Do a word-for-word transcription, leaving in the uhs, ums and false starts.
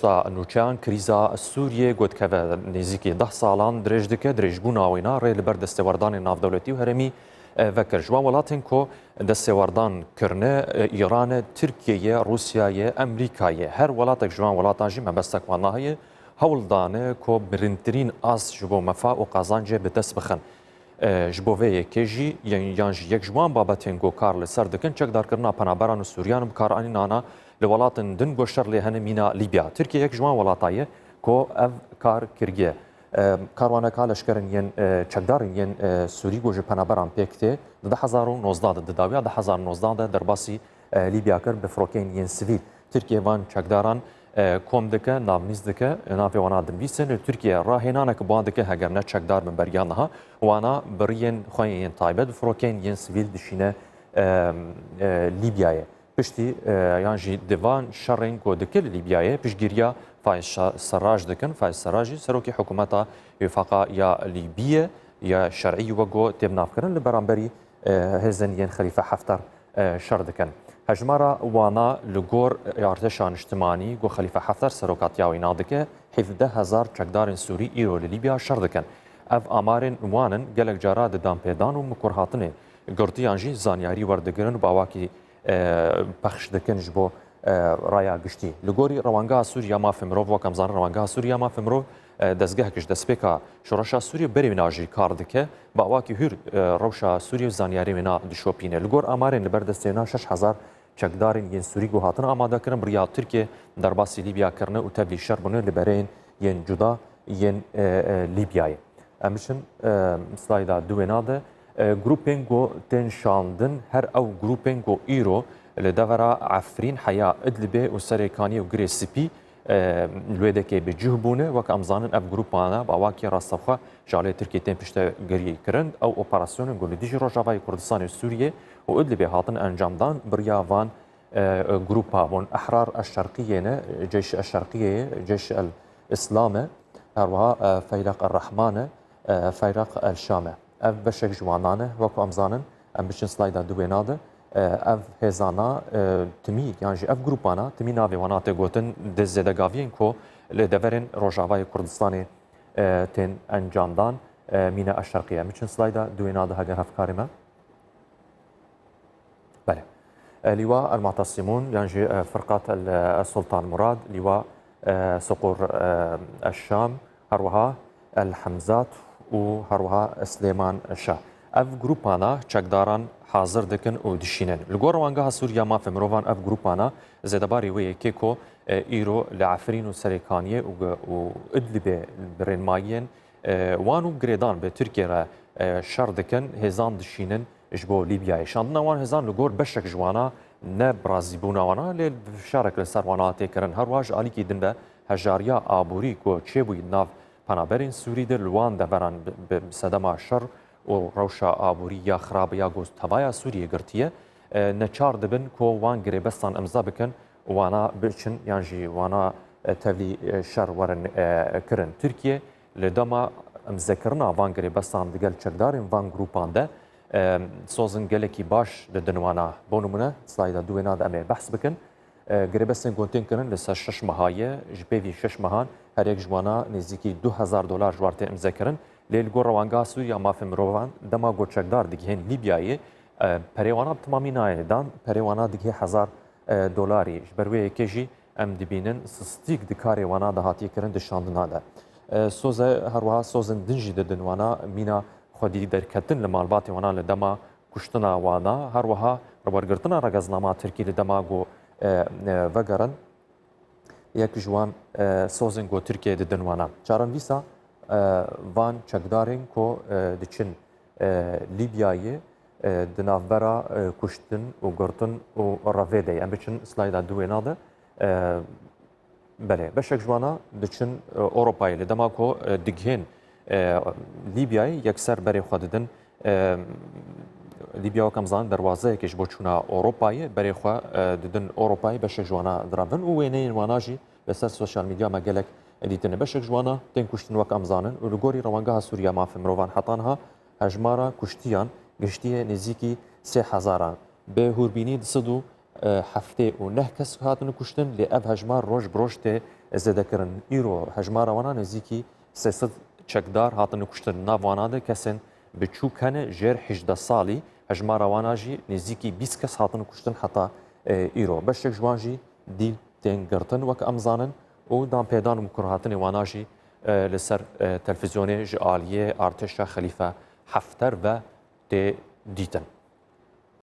Sa nûçeyan krîza Sûriyê ku dikeve nêzîkî deh salan dirêj dike, dirêjbûna wêna rê li ber destêwerdanên navdewletî û herêmî, e, vekir. Ji wan welatên ku destêwerdan kirine, e, Îran e, Tirkiye ye, Rûsya ye, Emerîka ye. Her welatek ji wan welatan jî mebestek wan heye, hewl dane ku birintirîn az ji bo mefa û qazancê bi dest bixin. E, ji bo vê yekê jî, yan, yan jî yek ji wan babetên ku kar li ser dikin, çekdarkirina penaberan û Sûriyan û bikaranînana li welatên din ku şer lê hene mîna Lîbya. Tirkiye yek ji wan welata ye ku ev kar kiriye. E, karwaneka leşkerên yên, e, çekdarên yên, e, Sûrî ku ji penaberan pêk tê, di du hezar û nozdeh de, di dawiya du hezar û nozdeh de derbasî, e, Lîbya kir bi firokeyên yên sivîl. Tirkiye van çekdaran, e, kom dike, navnîz dike, navê wana dinivîsin. Li Tirkiye rahênanek bi wan dike, heger ne çekdar bin beriya niha. Wana bi riyên xwe yên taybet, bi firokeyên yên sivîl dişîne, e, e, Lîbyayê. Piştî, e, yan jî di van şerên ku dike li Lîbyayê, piştgiriya Faiz Şa-, Serraj dikin. Faiz Serraj jî serokê hikûmeta Wîfaqa ya Lîbiyê ya şerî wek ku tê binavkirin li beramberî, e, hêzên yên Xelîfe Hefter, e, şer dikin. Hejmara wana li gor artêşa niştimanî ku Xelîfe Hefter serokatiya wî nadike, hevdeh hezar çekdarên Sûrî îro li Lîbya şer dikin. Ev amarên wan in, gelek cara di danpêdan û mikurhatinê girtiyan jî zanyarî werdigirin û bi awakî, e, pexş dikin ji bo, e, raya giştî. Li gorî Rewangeha Sûrî ya Mafê Mirov, wek em zanin, Rewangeha Sûrî ya Mafê Mirov, e, dezgehek ji destpêka şoreşa Sûriyê berê wîna jî kar dike. Bi awakî hûr, e, rewşa Sûriyê û zanyarê wîna dişopîne. Li gor amarên li ber destê wêna şeş hezar çekdarên yên Sûrî ku hatin amadekirin, bi riya Tirkiye derbasî Lîbya kirine û tevlî şer bûne li bereyên yên cuda yên, e, e, Lîbyayê. Em biçin, e, slayda du wêna de, e, grûpên ku tên şandin, her ew grûpên ku îro li devera Efrîn, heya Idlibê û Serê Kaniyê û Girê Spî, e, li wê dekê bi cih bûne. Wek em zanin, ev grûpana bi awakî rastexwe ji aliyê Tirkiyê tên piştgirî kirin. Ew operasyonên ku li dijî Rojavayê Kurdistanê, Sûriyê û Idlibê hatin encamdan, bi riya van, e, grûpa bûn. Ehrar Eşşerqiyê ne, Ceyş Eşşerqiyê ye, Ceyş El Îslam e, her wiha, e, Feyreq El Rehman e, e, Feyreq El Şam e. Ev beşek ji wanan e, wek ku em zanin, em biçin slayda du wêna de. E, ev hêzana, e, timî, yan jî ev grûpana, timî navê wana tê gotin, di zêdegaviyên ku li deverên Rojavayê Kurdistanê, e, tên encamdan, e, mîne Eşşerqiyê. Em biçin slayda du wêna de, heger hevkarê me. Belê. E, Lîwa El Mu'tesimûn, yan jî, e, Firqat El, e, Sultan Murad, Lîwa, e, Suqur, e, El Şam, her wiha El Hemzat û her wiha Silêman Şah. Ev grûpana çekdaran hazir dikin û dişînin. Li gor Rewangeha Sûriya Mafê Mirovan ev grûpana zêdebarî wê yekê ku, e, îro li Efrîn û Serê Kaniyê û, û Idlibê bi rênmayiyên, e, wan û girêdan bi Tirkiyê re, e, şer dikin, hêzan dişînin ji bo Lîbyayê. Şandina wan hêzan li gor beşek ji wana ne bi razîbûna wana, lê fişarek li ser wana tê kirin. Her wiha ji alîkî din de hejariya aborî ku çêbûyî di nav penaberên Sûrî de li wan deveran bi, bi sedema şer û rewşa aborî ya xirab ya ku tevaya Sûriyê girtiye, e, neçar dibin ku wan girêbestan imza bikin, wana biçin yan jî wana, e, tevlî, e, şer werin, e, kirin. Tirkiye li dema imzekirina van girêbestan digel çekdarên van grûpan de, e, sozin gelekî baş didin wana. Bo nimûne, slayda du wêna de em ê behs bikin. E, girêbestên ku tên kirin li ser şeş meha ye, ji pêvî şeş mehan her yek ji wana nêzîkî du hezar dolar ji war tê imzekirin. Lê li gor Rewangeha Sûriya Mafê Mirovan, dema ku çekdar digihên Lîbyayê, e, perê wana bi timamî nayê dan, perê wana digihê hezar, e, dolarî. Ji ber wê yekê jî em dibînin sistîk di karê wana de hatiye kirin di şandina de. E, soze, her wiha sozên din jî didin wana mîna xwedî derketin li malbatê wana li dema kuştina wana, her wiha wergirtina regeznama Tirkî li dema ku, e, e, vegerin, yek ji wan, e, sozên ku Tirkiye didin wana. Çarenivîsa, e, van çekdarên ku, e, diçin, e, Lîbyayê, e, di navbera, e, kuştin û girtin û revê de ye. Em biçin slayda du wêna de. E, Belê, beşek ji wana diçin, e, Ewropayê. Li dema ku, e, digihên, e, Lîbyayê yekser berê xwe didin, e, Lîbya, wek em zanin, derwazeyekê ji bo çûna Ewropayê, berê xwe, e, didin Ewropayê, beşek ji wana direvin û wêneyên wana jî li ser sosyal medya me gelek dîtine. Beşek ji wana tên kuştin, wek em zanin, û li gorî Rewangeha Sûriya Mafê Mirovan heta niha hejmara kuştiyan gihiştiye nêzîkî sê hezaran. Bi hûrbînî di sed û heftê û neh kes hatine kuştin, lê ev hejmar roj bi roj tê zêde kirin. Îro hejmara wana nêzîkî sê sed çekdar hatine kuştin. Nav wana de kesên biçûk hene jêr hejdeh salî, hejmara wana jî nêzîkî bîst kes hatine kuştin heta, e, îro. Beşek ji wan jî dîl tên girtin, wek em zanin, û danpêdan û mikurhatinê wana jî, e, li ser, e, televîzyonê ji aliyê artêşa Xelîfe Hefter ve tê dîtin.